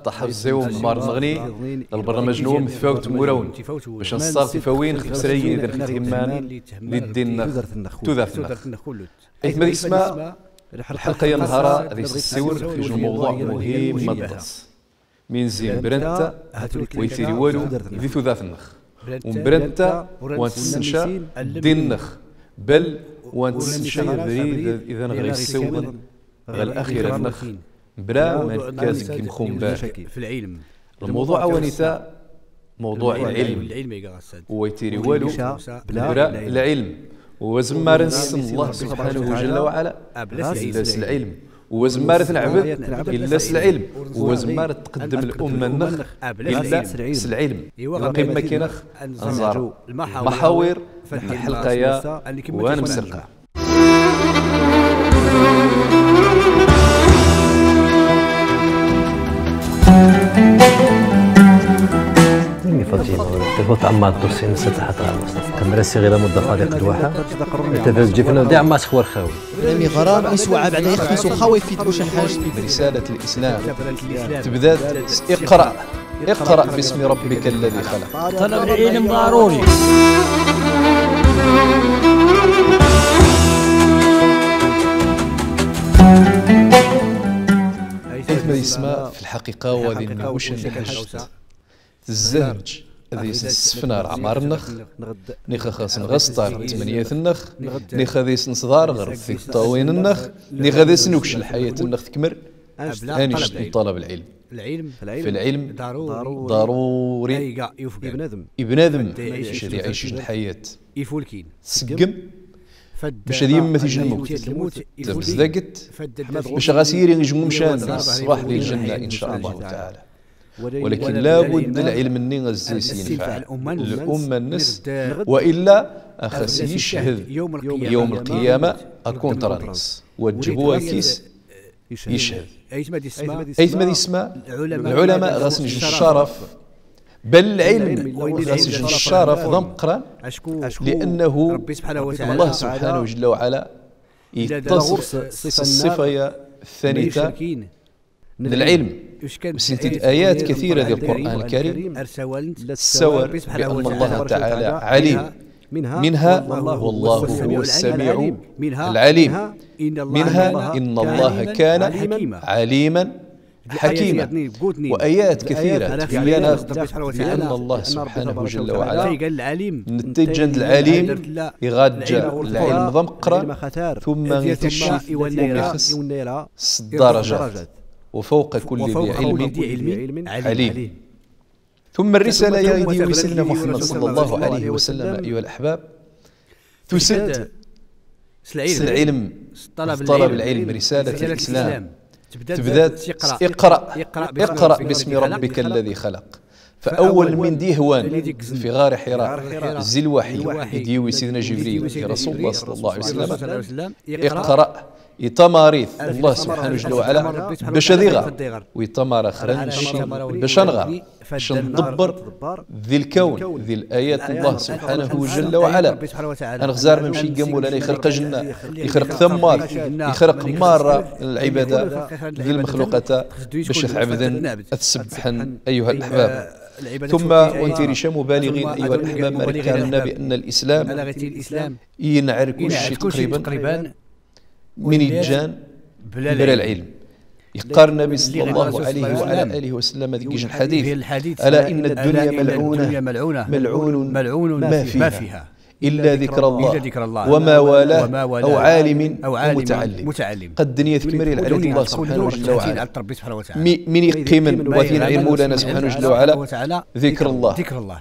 تحفزيو مار نغني البرنامج نوم تفاوت موراون باش نصار تفاوين خمسريين إذا ختيمان للدين تذاث إثم اسماء الحلقة يا نهار هذه السور في موضوع مهم مدرس من زين برنتا ويثيري والو ذي تذاث النخ ومبرنتا وانتسنشا دين النخ بل وانتسنشا بريد إذا غير السوض غير الأخير النخ بلا ما نكاز كيمخوم في العلم. الموضوع ونساء موضوع العلم ويتيري والو بلا العلم وزمار الله سبحانه جل وعلا إلا العلم وزمارة العبد إلا العلم وزمارة تقدم الأمة النخ إلا العلم. القمة كينخ أنظار محاور الحلقة يا وأنا مسرقة. تفوت عمار الدرسي نسيت حتى كمرسي غير مدة فريق الواحة تفاز جفنا ودي عمار سخوار خاوي رامي غرام يسوع بعد يخلص خاوي في تبوش الحاج. رسالة الإسلام تبدأ اقرأ اقرأ باسم ربك الذي خلق. طلب العلم ضروري. اسماء في الحقيقة وهذه النوش الحاجة الزهج هذه السفنار عمار النخ نيخا خاص نغسطار ثمانية النخ نيخا ذي سنصدار غرب في الطاوين النخ نيخا ذي سنوكش الحياة النخ تكمر هاني طلب العلم. في العلم ضروري ابنادم باش يعيش الحياة سقم باش هذه يما تيجي الموت تبزدقت باش غاسيري نجمو مشان الصباح ديال الجنة إن شاء الله تعالى. ولكن لابد العلم الني غزيس ينفع الأمة النس وإلا أخس يشهد يوم القيامة أكون ترانس وتجيبوها كيس يشهد. أيثما دي اسماء العلماء غاس نجي الشرف بل العلم غاس يجي الشرف ضم قران لأنه الله سبحانه جل وعلا يتصف الصفة الثانية من العلم. وسنتد آيات كثيرة ديال القرآن الكريم السور بأن الله تعالى عليم منها والله هو السميع العليم منها إن الله كان عليما حكيما. وآيات كثيرة تبين بأن الله سبحانه جل وعلا نتيجة العليم يغادج العلم ضمقرا ثم يتشف ويخس درجات وفوق كل ذي علم عليم. ثم الرسالة يا سيدنا محمد صلى الله عليه وسلم أيها الأحباب تسد العلم طلب العلم رسالة الإسلام تبدأ اقرأ اقرأ باسم ربك الذي خلق. فأول من ديهوان في غار حراء زي الوحي يديوي سيدنا جبريل رسول الله صلى الله عليه وسلم اقرأ يتماريث الله سبحانه جل وعلا باش ذيغا ويتمار خرنشي باش نغار باش ندبر ذي الكون ذي الآيات الله سبحانه جل وعلا. أنا غزار ما مشي قام ولا يخلق جنة يخلق ثمار يخلق مارة العبادة ذي المخلوقات باش تعبدن تسبحن أيها الأحباب. ثم وانت رشا مبالغين أيها الأحباب ما بأن الإسلام ينعر كل شيء تقريبا من الجان بلا العلم. يقار النبي صلى الله عليه وعلى آله وسلم ذيك الحديث ألا إن الدنيا ملعونة ملعون ما فيها إلا ذكر الله وما والاه أو عالم أو متعلم. قد الدنيا تكمل على الله سبحانه جل وعلا من يقيم وثين علم مولانا سبحانه جل وعلا ذكر الله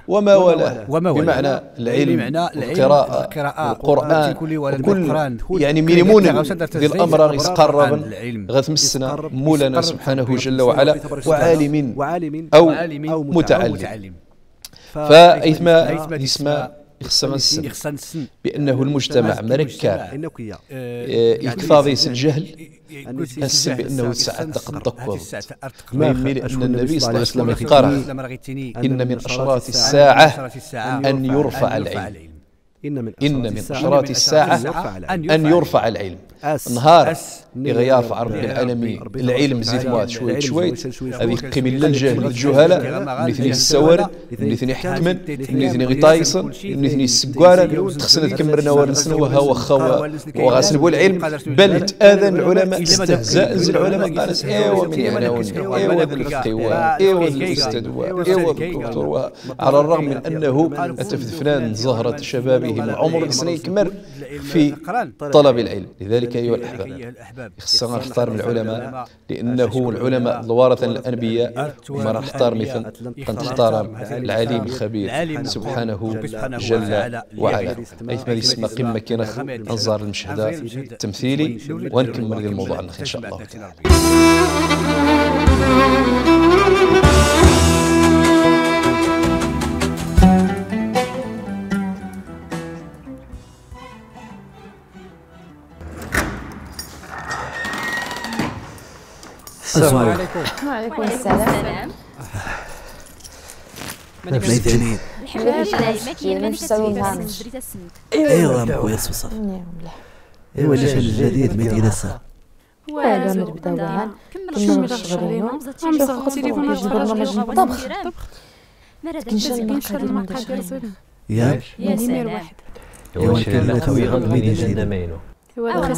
وما والاه، بمعنى العلم والقراءة والقرآن وكل يعني مينيمون ذي الأمر يسقرب غتمسنا مولانا سبحانه جل وعلا وعالم أو متعلم. فأيثما يسمى خصنا نسن بأنه المجتمع مركع يكفاضيس الجهل، السن بأنه ساعة تقد مهم، لأن النبي صلى الله عليه وسلم قرأ إن من أشراط الساعة أن يرفع العلم، إن من أشراط الساعة أن يرفع العلم. نهار يرفع رب العالمين العلم زيد مواد شوية شوية، هذه قيم للجهل الجهلاء، مثل السوارد، مثل حكمن، مثل غطايصن، مثل السكوارة، تخصنا تكمرنا ورنسنا وها وخا وغاسنبو العلم، بل تآذن العلماء، استهزاء العلماء، قال ايوا من يعناوني، ايوا ذا الفقيه، ايوا ذا الاستاذ، ايوا الدكتور، على الرغم من انه فلان زهرة شبابه من عمر سنة يكمر في طلب العلم. لذلك أيها الأحباب خصنا نحترم العلماء، لأنه العلماء الورثة الأنبياء، وما نحترم مثل تحترم العليم الخبير سبحانه جل وعلا. أيث ما يسمى قمة كي نزار المشهد التمثيلي ونكمل الموضوع إن شاء الله تعالى. السلام عليكم. وعليكم السلام. الحمد لله. ايوا خويا الصوصف. ايوا علاش الجديد ما يدير الساعة؟ والو نبداو معاه كمل الشغل التليفون الطبخ كنشري المقادير يا يا ايوا جديد. ايوا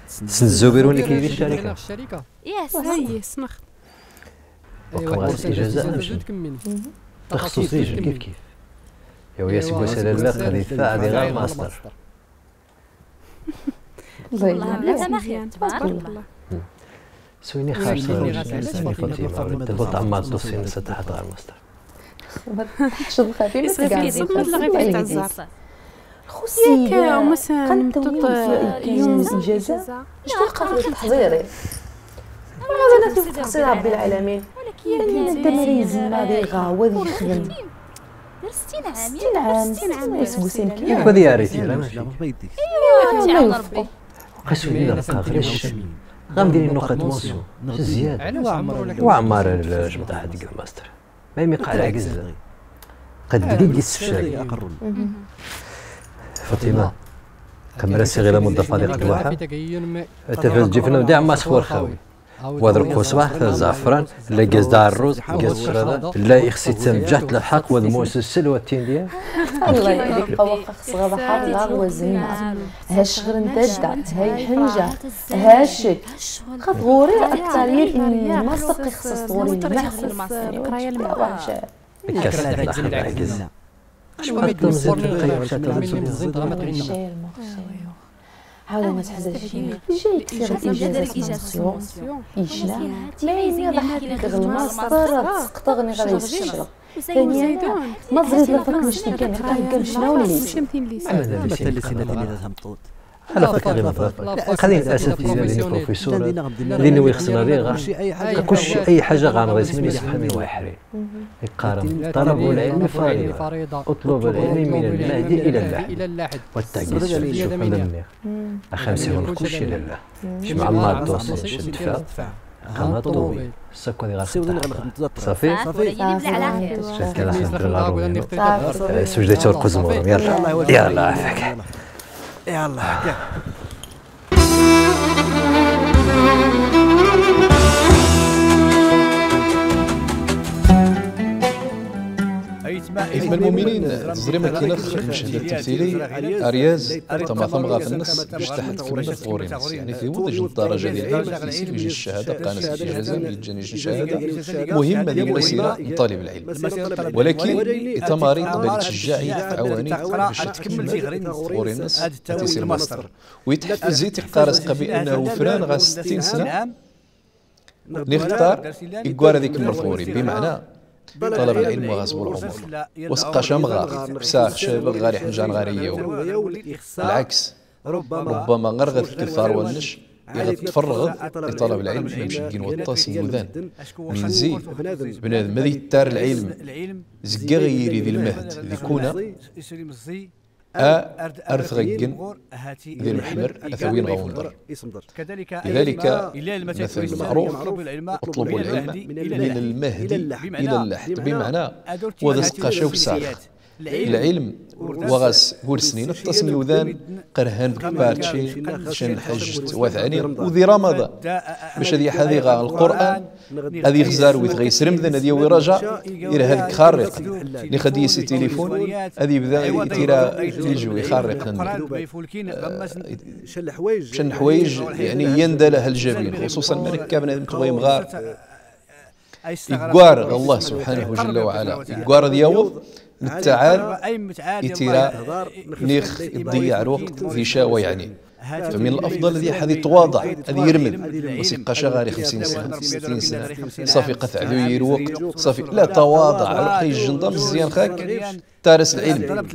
سن الزبير اللي كاين في الشركة. ياس هي سنخ. وقع الإجازة تخصصي كيف كيف. يا يا سي سلام غادي يدفع غير ماستر. والله بلا ما خير تبارك الله. سويني خارج فاطمة تبغى تعمر الدوسي نسات غير ماستر. شوف خفيف خصي مثلا يوم الجزاء اشتاق في التحضيري ولا في تقصير ربي العالمين، لأن التمارين ما غا وذي يخدم 60 عام 60 عام 60 عام يسبوسين كي وذي يا ريتي ايوا تعاون ربي قسوي غير غندير النقط مونسيون زياد وعمر الجبطه هذيك الماستر ما يميقع العكز قد دقيق السفشاك. فاطمة كمراسي غير مضافة ديال الواحه تفاز جفنا وداع ما سخور خاوي وضرب صباح الزعفران لا كاز دار الروز كاز الشراده لا يخصي تمجحت الحق والمؤسسة والتين ديال الله يهديك قوق خص غدا حاضر وزينه هاش غير انت هاي حنجه هاشك خاف غوري اكثر ما صدق خص غوري القراية المعاشه الكاس عاود ما تحزنش جاي كثير الاجازة يشنا ما يضحك غير الماستر تسقطغني غادي يشرب ثانيا ما زريت لا فاك مش كان كان شنو ولا على فكرة خلينا الاساتذة اللي بروفيسور اللي خصنا غير كلشي اي حاجة غنرسم لي سبحان الله يحري يقارن طلب العلم فريضة اطلب العلم من المهد الى اللحد والتعجيز شوف هذا خمسة كلشي لله مع الله الدوسي شد دفع قناة طوبي الساكو اللي غنخدم صافي صافي سجدت القزمور يلا يلا عافاك يلا. إثم المؤمنين تزري ما كاين المشهد التمثيلي أرياز تما غا في النص باش تحت كمل غورينس، يعني في وضج الدرجة ديال العلم في يجي الشهادة قناة الإجازة يجي الشهادة مهمة ديال المسيرة لطالب العلم، ولكن تمارين قبل تشجعي تعاوني باش تكمل غورينس تيصير ماستر ويتحفزي تقارس بأنه فلان غا 60 سنة اللي اختار يقوار هذيك المرثوري، بمعنى طلب العلم وغصب العمر وسقى شمغا بساخ شابغ غاري حنجان غاري. العكس ربما غرغت الكفار والنش يتفرغ لطلب العلم مش كين وطاس المذان من زي بنادم ماذا يتار العلم زكا غيري ذي المهد ذي كونا أرث غيقن ذي المحمر أثوين غوندر. لذلك مثل المعروف اطلبوا العلم من المهد إلى اللحد، بمعنى وذا سقاشا وساخ العلم وغاس قول سنين التصم الوذان قرهان بكبارتشي شان حجت وثعني وذي رمضان باش هذه حذيغة القرآن هذه غزار ويتغيس رمضان هذه ويراجع إلى هذيك خارق اللي خدي يسي تليفون هذه يبدا يتيرا يجو يخارق شن حوايج يعني يندى لها الجبين، خصوصا ملك بنادم تبغي مغار يقوار الله سبحانه جل وعلا يقوار دياوض التعال يتيرا نيخ يضيع الوقت في شاوى يعني. فمن الافضل ذي حذي تواضع هذه يرمد وسيبقى شغالي 50 سنة 60 سنة صافي قطع ذو الوقت صافي لا تواضع روح الجندم مزيان خاك تارس العلم،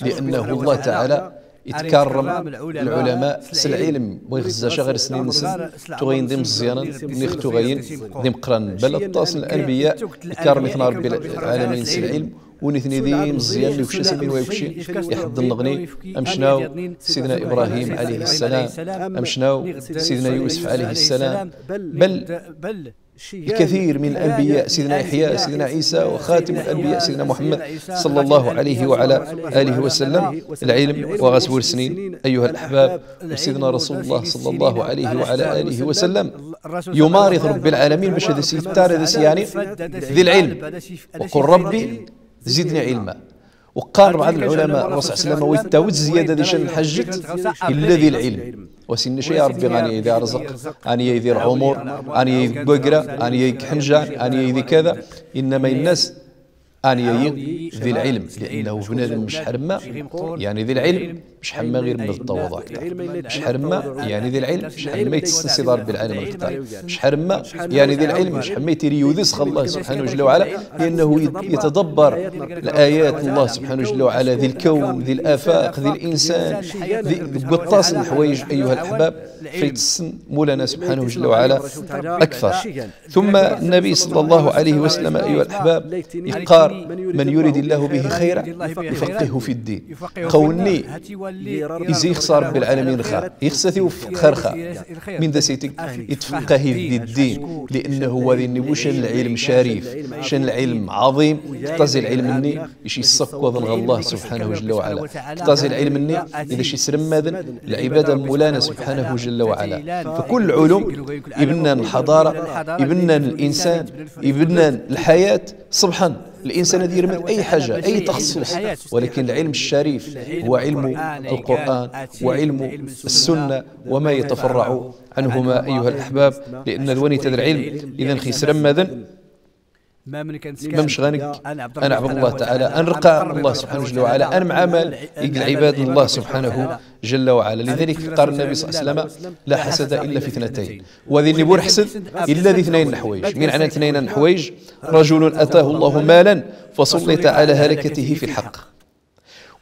لانه الله تعالى يتكرم العلماء في العلم ويغزا غير سنين سن تغين ديم مزيانا نيخ تغين ديم قران بل الطاس الانبياء يكرم ثنا ربي العالمين سي العلم ونثني ذي مزيان اللي وكشي سمين ويكشي يحد النغني أمشناو سيدنا إبراهيم عليه السلام أمشناو سيدنا يوسف عليه السلام، بل الكثير من الأنبياء سيدنا يحيى سيدنا عيسى وخاتم الأنبياء سيدنا محمد صلى الله عليه وعلى آله وسلم. العلم وغسول سنين أيها الأحباب، وسيدنا رسول الله صلى الله عليه وعلى آله وسلم يمارض رب العالمين باش هذا سيتار هذا يعني ذي العلم، وقل ربي زدني علما. وقال بعض العلماء الرسول صلى الله عليه وسلم ويتاوت زيادة دي شان حجت الا ذي العلم وسن شي يا ربي غني يدير رزق غني يدير عمر غني يدير بقرة غني يدير حنجه غني يدير كذا، انما الناس أن ذي العلم، لأنه بنادم مش حرمة يعني ذي العلم مش حرمة غير من التواضع مش حرمة يعني ذي العلم مش حرمة يتسنسي رب العالمين الكتار مش حرمة يعني ذي العلم مش حرمة يريوذس الله سبحانه جل وعلا، لأنه يتدبر الآيات الله سبحانه جل وعلا ذي الكون ذي الآفاق ذي الإنسان ذي قطاس الحوايج أيها الأحباب في السن مولانا سبحانه جل وعلا أكثر. ثم النبي صلى الله عليه وسلم أيها الأحباب يقار من يريد الله به خيرا يفقهه في الدين. قولني إزي يخسر رب العالمين خا يخسثي وفق خرخا من دسيتك يتفقه في الدين، لأنه هو ذي النبوش العلم شريف شن العلم عظيم تازي العلم مني يشي الصفوة ظن الله سبحانه جل وعلا تازي العلم مني إذا شي سرماذن العبادة مولانا سبحانه جل وعلا. فكل علوم يبنى الحضارة يبنى الإنسان يبنى الحياة صبحا الإنسان هذا يرمي أي حاجة أي تخصص، ولكن العلم الشريف هو علم القرآن وعلم السنة وما يتفرع عنهما أيها الأحباب، لأن ذواني تذا العلم إذا خسر ماذا مش غنك أنا عبد الله تعالى أن رقى الله سبحانه جل وعلا أن معامل العباد الله سبحانه جل وعلا. لذلك قال النبي صلى الله عليه وسلم لا حسد إلا في اثنتين، وذي اللي بور حسد إلا ذي اثنين نحويج. من عنا اثنين نحويج؟ رجل أتاه الله مالا فسلط على هلكته في الحق،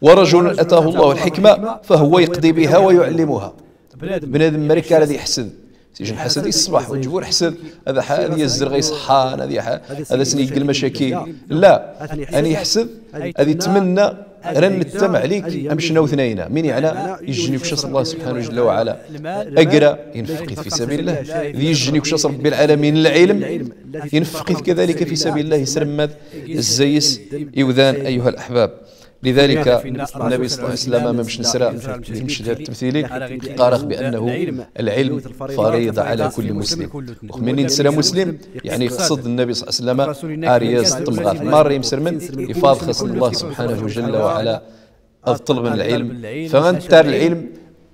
ورجل أتاه الله الحكمة فهو يقضي بها ويعلمها. بنادم مريك الذي يحسد سيجن حسد الصباح والجبور حسد هذا هذه الزرغي صحان هذه هذا سنيق المشاكل، لا أنا يحسد هذه يتمنى رن التم عليك أمشنا وثنينا من يعني يجني كشاس الله سبحانه جل وعلا أقرأ ينفق في سبيل الله، يجني كشاس رب العالمين العلم ينفق كذلك في سبيل الله سرمد الزيس يوذان أيها الأحباب. لذلك النبي صلى الله عليه وسلم ما مش نسرى مش التمثيلي قارخ بأنه العلم فريضة على كل مسلم، ومن نسرى مسلم يعني يقصد النبي صلى الله عليه وسلم أرياز الطمغات مر يمسرمن يفاض خص الله سبحانه جل وعلا الطلب من العلم. فمن تار العلم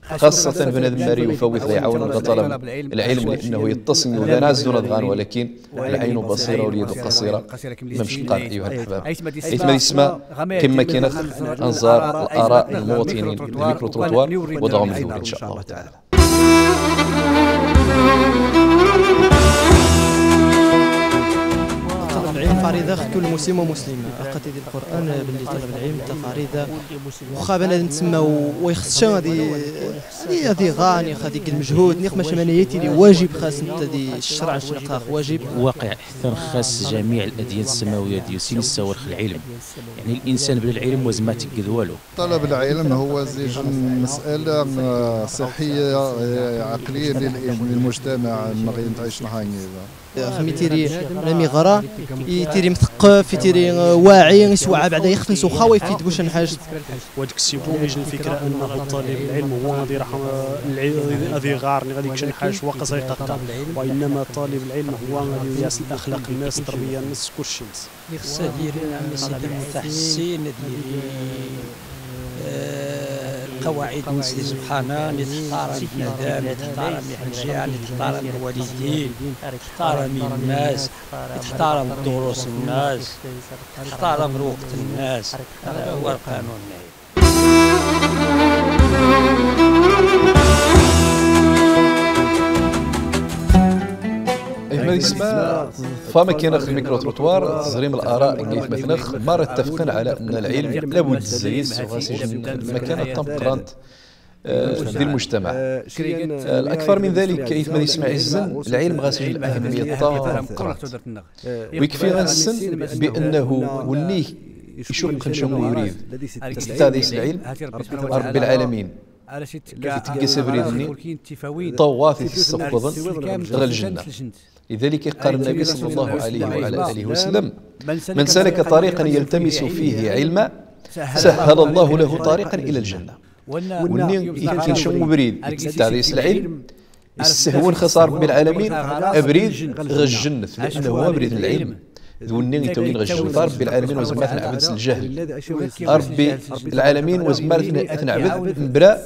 خاصة بنادم ماري يفوت يعاون طلب العلم لأنه يتصل وذا دون أضغان، ولكن العين بصيرة واليد قصيرة مش قال أيها الأحباب. إثم يسمى كما كان أنظار الآراء المواطنين ال micro-trottoir وضعهم الذور إن شاء الله تعالى. فريضة كل مسلم ومسلمة أقتدي القرآن باللي طلب العلم فريضة وخا بنادم تسمى ويخصش غادي غادي غاني غادي المجهود نيخ ماشي مانيتي اللي واجب خاص دي الشرع شنقاخ واجب واقع حتى خاص جميع الاديان السماوية ديال سين السوارخ العلم، يعني الانسان بلا العلم وزما تقد والو. طلب العلم هو زيج مسالة صحية عقلية للمجتمع المغربي تعيش نهاية. خمي تيري رامي غرا يتيري مثقف يتيري واعي يسوع بعدا يخفنس وخا ويفيد بوش حاجة. وهذاك السيبو يجي الفكرة انه طالب العلم هو غادي راح غادي غار اللي غادي يكشن حاجة وقص يقطع، وانما طالب العلم هو غادي ياس الاخلاق الناس التربية الناس كلشي الناس. خصها ديري سيدي المتحسين ديري القواعد نسي سبحانه اللي تحترم بنادم اللي تحترم الحجية اللي تحترم الوالدين تحترم الناس تحترم دروس الناس تحترم الوقت الناس. هذا هو القانون. فما كاين في ال micro-trottoir تزريم الاراء كيف مثلا مرة اتفقنا على ان العلم لابد الزيس مكانه تمقرانت في المجتمع. الاكثر من ذلك كيف ما يسمع الزن العلم غاسجل الاهمية تمقرانت ويكفي غنسن بانه وليه يشق نشمو يريد تستاذيس العلم رب العالمين تلقى بريدني طواثي في الصفضن غير الجنة. لذلك قال النبي صلى الله عليه وعلى آله وسلم: من سلك طريقا يلتمس فيه علما سهل الله له طريقا إلى الجنة. واللي يتنشم بريد تستعريس العلم السهون خسار رب العالمين أبريد غير الجنة، لأنه هو بريد العلم. ذوني يتوين غش ربي العالمين وزمات نعبد الجهل ربي العالمين وزمات نعبد برا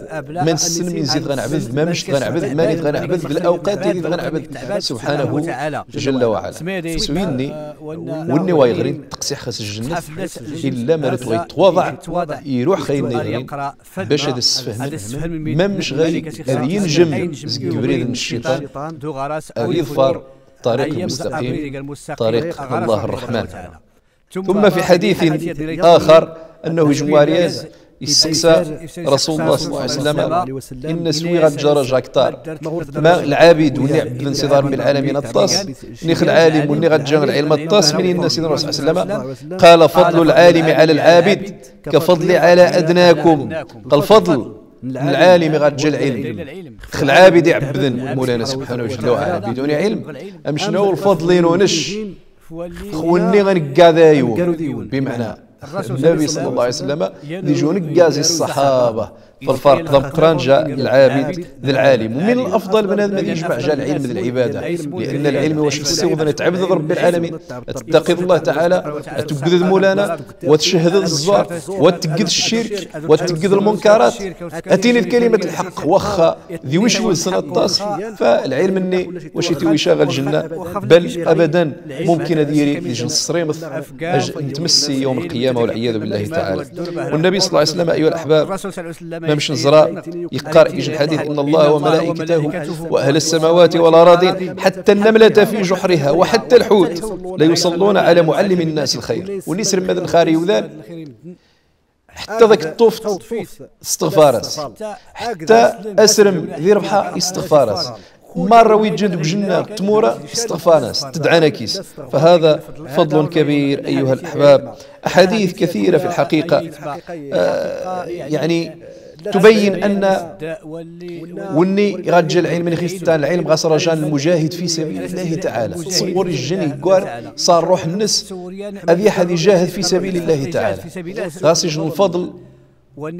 من السن من زيد غنعبد ما مشت غنعبد ما نيت غنعبد بالاوقات اللي غنعبد سبحانه جل وعلا. سويني وني وايغرين تقسيح خاص الجنة الا ما رتوي تواضع يروح خيرني غرين باش هذا السفهم ما مش غادي ينجم زكبريد الشيطان يظفر طريق المستقيم طريق الله الرحمن. ثم في حديث آخر أنه جوارياز استقسى رسول الله صلى الله عليه وسلم إن سويغ الجرج أكثر ما العابد وني عبد انصدار بالعالمين الطاس نيخ العالم وني غتجر العلم الطاس من إن سيدنا الرسول صلى الله عليه وسلم قال فضل العالم على العابد كفضل على أدناكم. قال فضل العالم غتجي العلم العابد يعبدن مولانا سبحانه جل وعلا بدون علم أم شنو الفضل ونش خوني غنكا ذايو. بمعنى النبي صلى الله عليه وسلم ديجو نكازي الصحابة فالفرق ذا قران جاء العابد ذا العالم. ومن الافضل بنادم يجمع جاء العلم ذا العبادة، لان العلم واش السيوض تعبد رب العالمين تتقي الله تعالى تقذ مولانا وتشهد الزوار وتقذ الشرك وتقذ المنكرات اتيني الكلمة الحق واخا ذي وش وسنة الطاس. فالعلم اني واش يتوي الجنة بل ابدا ممكن ديري لجن الصريمث نتمسي يوم القيامة والعياذ بالله تعالى. والنبي صلى الله عليه وسلم ايها الاحباب ما مش نزرع يقرأ يجي الحديث إن الله وملائكته وأهل السماوات والأراضين حتى النملة في جحرها وحتى الحوت لا يصلون على معلم الناس الخير. ونسر مدن خاري وذان حتى ذاك الطفت استغفارس حتى أسرم ذي ربحة استغفارس مرة ويتجند بجنة تمورة استغفارس تدعنا كيس. فهذا فضل كبير أيها الأحباب. أحاديث كثيرة في الحقيقة يعني تبين أن وني غتجي العلم من خيستان العلم غاس رجال المجاهد في سبيل الله تعالى. تصور الجني كوار صار روح النس هذه حد يجاهد في سبيل الله تعالى غاس يجن الفضل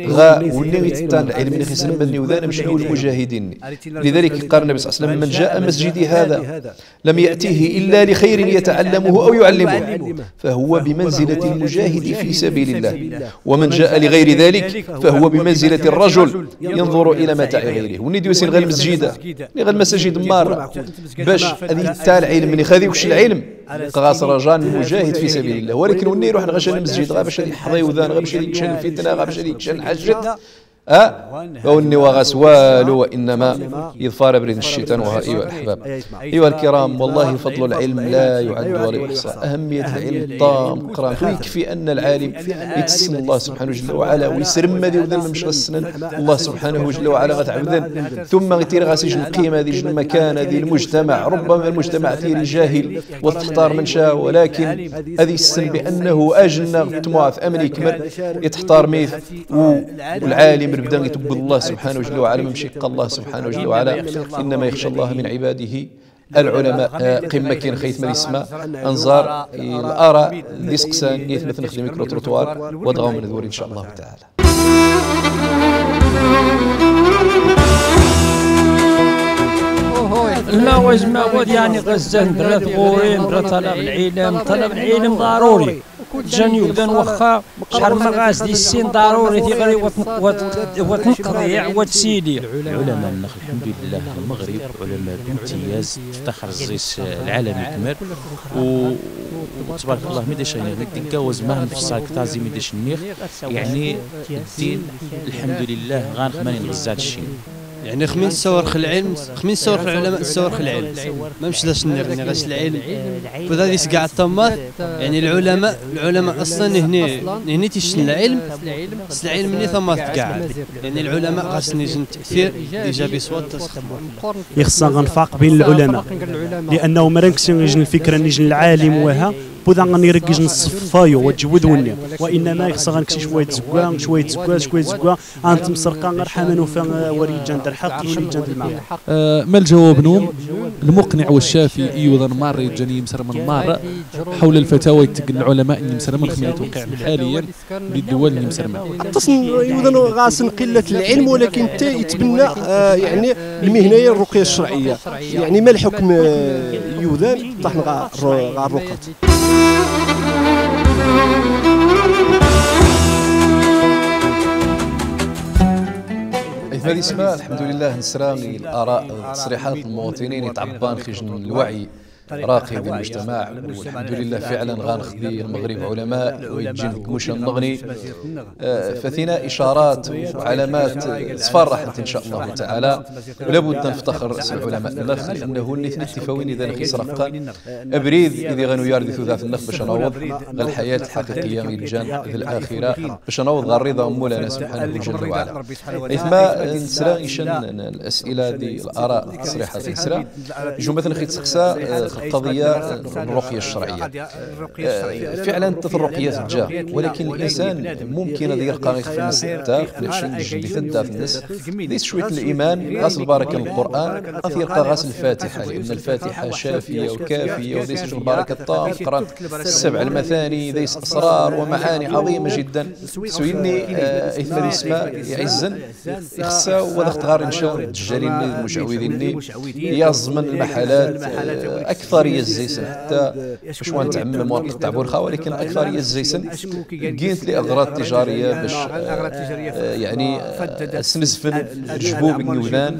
غا وني يتان العلم من خيسن بدني وذانا مشنو المجاهدين. لذلك قال النبي صلى الله عليه وسلم من جاء مسجدي هذا لم يأتيه إلا لخير يتعلمه أو يعلمه فهو بمنزلة المجاهد في سبيل الله، ومن جاء لغير ذلك فهو بمنزلة الرجل ينظر إلى متاع غيره. وني ديوسين غير المسجد غير المساجد مارة باش هذه تاع العلم من خذي وش العلم غاس رجال المجاهد في سبيل الله. ولكن وني يروح نغش المسجد غا باش يحظي وذان غا باش يكشن الفتنة غا باش يكشن حاجة وني وغاس والو، وانما يظفر بريد الشيطان. وها ايها الاحباب ايها الكرام، والله فضل العلم لا يعد ولا يحصى، اهمية العلم طام قران، ويكفي ان العالم يتسن الله سبحانه جل وعلا ويسرم ذي وذن مش غسنن الله سبحانه جل وعلا غتعبدن، ثم غيتير غاسيج القيمة ذي المكانة ذي المجتمع. ربما المجتمع ثيري جاهل وتختار من شاء، ولكن هذه السن بانه اجلنا تمواث امن يكمل يتحتار ميث، والعالم بدا يتقبل الله سبحانه جل وعلا ممشي قال الله سبحانه جل وعلا انما يخشى الله من عباده العلماء. قمة كاين خيث ما يسمى انظار الاراء اللي سقسان يثبت نخدم micro trottoir وادغاو من ذوري ان شاء الله تعالى. لا واش ما بود يعني غزة برات غورين برات طلب العلم، طلب العلم ضروري جاني ودان واخا شحال من غاز دي السين ضروري تيغري وتنقضي وتسيلي. العلماء النخل الحمد لله في المغرب علماء بامتياز، تفتخر الزيس العالمي كمر وتبارك الله ميداش تجاوز مهن في الساكتازي ميداش النيخ، يعني الدين الحمد لله غانخماني نغزات الشين. يعني خمين الصوارخ العلم، خمين الصوارخ العلماء، الصوارخ العلم ما مش لاش النير غاش العلم فذا يسقع التمات. يعني العلماء اصلا هني تيشن العلم، العلم مني ثم تقعد. يعني العلماء غاس نيجن تاثير ايجابي سوا يخصنا غنفاق بين العلماء، لانه ما رانكش يجن الفكرة نيجن العالم وها بوذا غنيركج نصفايو وتجود وني، وانما خصنا غنكشي شوية زكوا شوية زكوا شوية زكوا انت مسرقه غير حمان وفا وريجان در الحق وريجان المعنى. ما الجواب نوم المقنع والشافي ايضا مار جاني مسر من مار حول الفتاوى يتقن العلماء اللي مسر من خمية توقع حاليا للدول اللي مسر من ايضا غاسن قلة العلم، ولكن حتى يتبنى يعني المهنية الرقية الشرعية. يعني ما الحكم يوذان طاح غا الرقات. هذه اسماء الحمد لله نسراني الاراء تصريحات المواطنين يتعبان خجن الوعي راقي بالمجتمع، والحمد لله فعلا غانخذي المغرب علماء ويجي مش النغني فثنا اشارات وعلامات تفرحت ان شاء الله تعالى، ولا بد نفتخر العلماء النخ لانه اللي التفاوين اذا نخي رقا ابريد اذا غنو ياردي ثلاث النخ باش نوض الحياة الحقيقية من الجان الاخرة باش نوض الرضا مولانا سبحانه جل وعلا. إثما نسرا يشن الاسئلة دي الاراء التصريحات نسرا جو مثلا خي تسقسا القضية الرقية الشرعية. فعلا الرقية تجا، ولكن الانسان ممكن هذا يلقى في الناس حتى في الناس ليس شوية الايمان غاس البركة من القران يلقى غاس الفاتحة، لان الفاتحة شافيه وكافيه وليس البركة الطام قران السبع المثاني ليس اسرار ومعاني عظيمة جدا. سويني اثم الاسماء يعزن يخسا وضغط غار نشاو الدجالين المشعوذين يزمن المحلات اكثر الزيسن حتى باش ما نتعمم ونقطع بورخا، ولكن اكثر الزيسن كاينت لاغراض تجارية باش يعني سنزفن جبوب النولان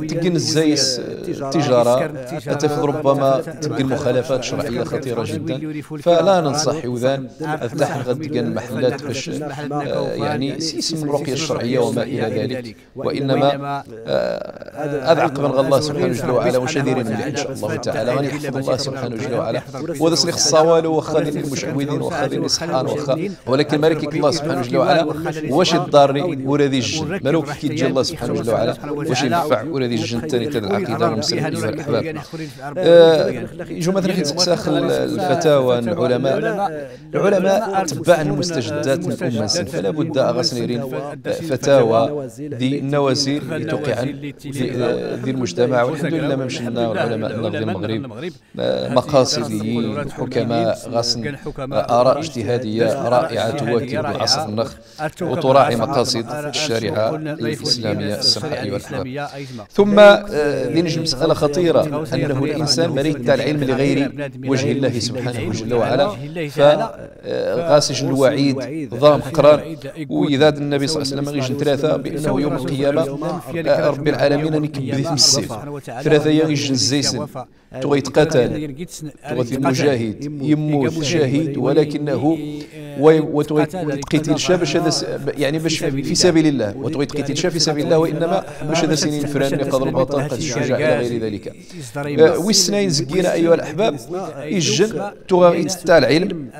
تكن الزيس التجارة تفض ربما تكن مخالفات شرعية خطيرة جدا. فلا ننصح يوذان افتح غد تكن المحلات باش يعني سيسم الرقية الشرعية وما الى ذلك، وانما اذعق من الله سبحانه جل وعلا وشدير مليح ان شاء الله تعالى. غادي يحفظ الله سبحانه جل وعلا وهذا سليخ الصوالو واخا ديال المشعوذين واخا ديال السحان واخا، ولكن مالك الله سبحانه جل وعلا واش الضاري ولا ذي الجن مالك كي تجي الله سبحانه جل وعلا واش ينفع ولا ذي الجن الثاني تاع العقيدة والمسلمين ايها الاحباب. يجوا مثلا حيت تساخ الفتاوى العلماء العلماء تبع المستجدات من الامة، فلا بد اغاسنيرين فتاوى ذي النوازل اللي توقع ذي المجتمع. والحمد لله ما مشينا العلماء النغدي المغرب مقاصديين حكماء غاسن اراء اجتهادية رائعة تواكب العصر النخ وتراعي مقاصد الشريعة الاسلامية السمحة ايها الاحباب. ثم ذي مسالة خطيرة انه الانسان مريض تاع العلم لغير وجه الله سبحانه جل وعلا، فغاسج الوعيد ضام قران. واذا النبي صلى الله عليه وسلم غيجن ثلاثة بانه يوم القيامة رب العالمين يكبد في السيف ثلاثة يجن الزيسن تغي يتقاتل تغي المجاهد يموت شهيد ولكنه وتقيتل شا باش هذا يعني باش في سبيل الله، وتغي تقيتل شا في سبيل الله، وانما باش هذا سنين فران قدر البطل قد الشجاع الى غير ذلك. ويسنين زكينا ايها الاحباب يجن تغا تاع العلم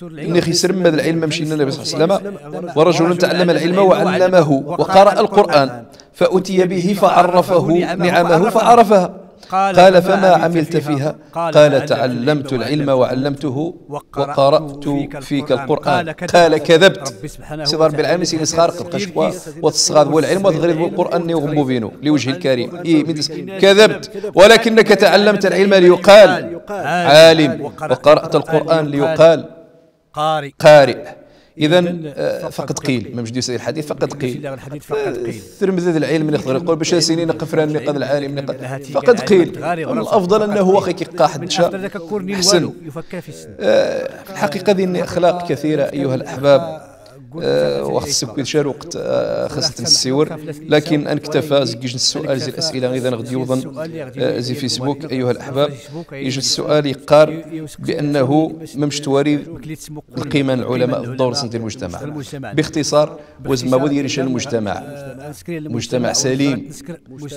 اللي خيسر هذا العلم مشينا النبي صلى الله عليه وسلم، ورجل تعلم العلم وعلمه وقرأ القرآن فأتي به فعرفه نعمه فعرفها، قال فما عملت فيها؟ قال تعلمت العلم وعلمته وقرأت فيك القرآن. قال كذبت. سيدي ربي العالمين سيدي صغار قشوا وتصغاد والعلم وتغريب القرآن وغمو بينو لوجه الكريم. كذبت، ولكنك تعلمت العلم ليقال عالم، وقرأت القرآن ليقال قارئ. إذا فقد قيل ما مجدي سيد الحديث فقد قيل ثرمذ العلم اللي يقدر يقول باش سنين قفران نقد العالم نقد فقد قيل. الأفضل أنه هو خي كيقا حد شا حسن. في الحقيقة ذي أخلاق كثيرة أيها الأحباب، وقت السكوت شار وقت خاصة السيور، لكن أن اكتفى زكيج السؤال زي الأسئلة إذا غادي يوضن زي فيسبوك أيها الأحباب. يجي السؤال يقار بأنه ممش تواري القيمة العلماء الدور سنتي المجتمع باختصار، وزما بودي ريش المجتمع مجتمع سليم،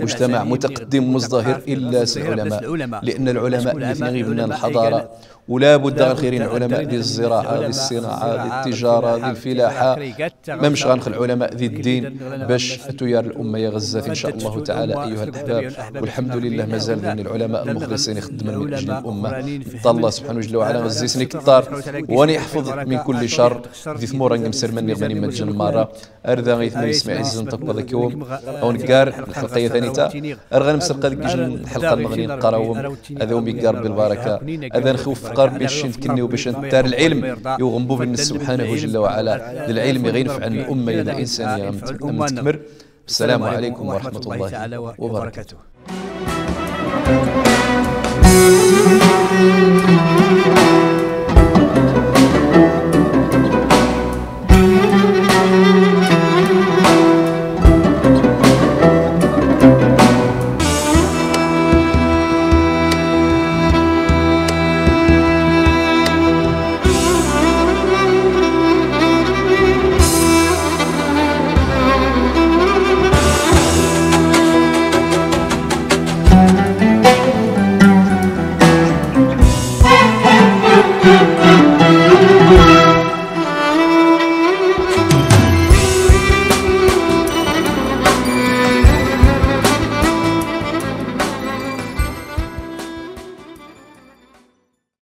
مجتمع متقدم مزدهر إلا العلماء، لأن العلماء الذين يغيبون الحضارة، ولا بد غير العلماء ديال الزراعة ديال الصناعة ديال التجارة ديال الفلاحة، ما مش غنخل العلماء ديال الدين باش تيار الامة يا غزة ان شاء الله تعالى ايها الاحباب. والحمد لله مازال بين العلماء المخلصين يخدموا من اجل الامة. الله سبحانه وجل وعلا غزيسني كثار واني يحفظ من كل شر ذي ثمورا نمسر مني غني مجن مرة ارذا غيث من يسمع عز نطق ذاك او نكار الحلقة ثانية ارغى نمسر قد الحلقة المغني نقراوم هذا هو ميقار بالبركة هذا نخوف باش نتكنيو باش نتار العلم يغنبو بالنس سبحانه جل وعلا. العلم غينفع عن الامة الى الانسانية تكمر. السلام عليكم ورحمة الله وبركاته.